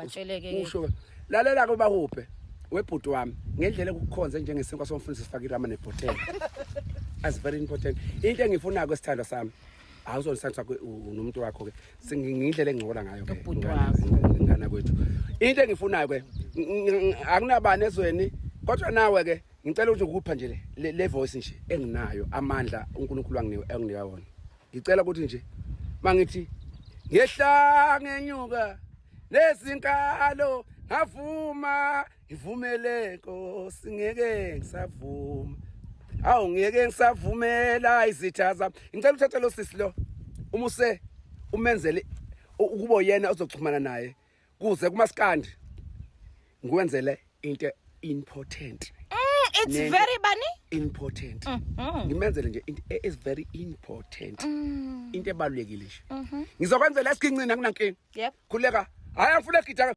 Batsheleke-ke. Usho lalela ke bahubhe webhuti wami ngendlela ekukhonze njengesinkwa somfundisi sifake irama nebhotela. As very important. Into engifunayo kwesithandwa sami. Awuzona isandla sakho nomuntu wakho ke. Singindlela engcola ngayo ke. Ubhuti Ngana kwethu. Into engifunayo ke akunabani ezweni kodwa nawe ke ngicela ukuthi ngikupha nje le voice nje enginayo amandla uNkulunkulu anginika anginika wona. Ngicela ukuthi nje mangithi ngehla ngenyuka nezinkalo ngavuma ngivumele Nkosi ngeke ngisavuma awu ngeke ngisavumela izitha zami. Ngicela uthathe lo sisi lo umuse umenzele ukuba yena ozoxhumana naye kuze kumaskandi ngiwenzele into important. It's very bani? Important. Ngimenzele nje into is very important. Into ebalulekile nje. Ngizokwenzela esiginqini, akunankinga. Khuleka, hayi, angifuna egida.